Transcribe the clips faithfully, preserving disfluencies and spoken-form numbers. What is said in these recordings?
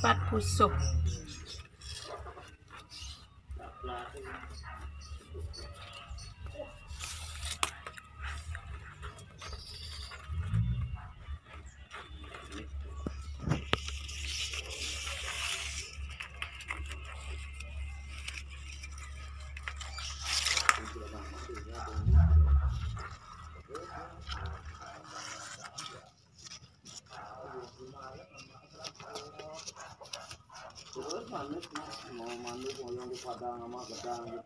Tipat pusuh. Terus manis, Mas. Mau manis, mau yang di Padang sama gedang gitu.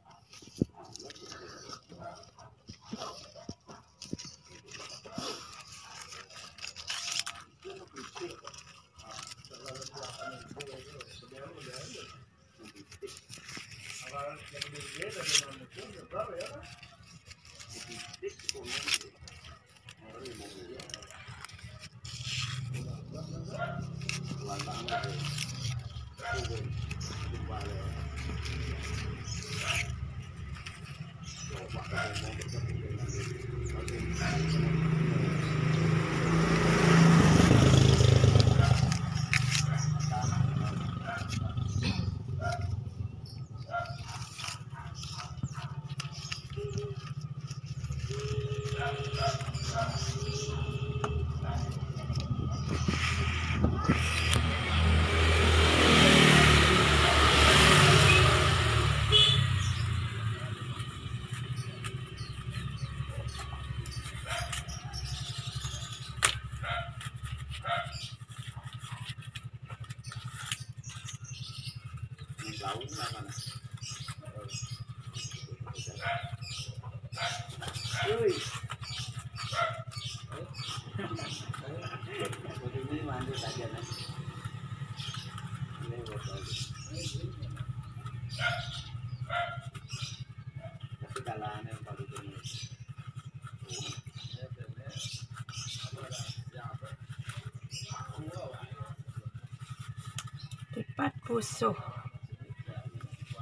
Tipat pusuh.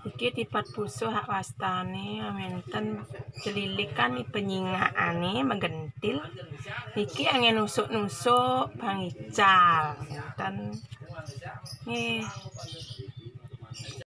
Iki tipat pusuh hak wastane, wenten celilikan penyingakane menggentil. Iki angin nusuk-nusuk bang ical. Wenten. Nggih.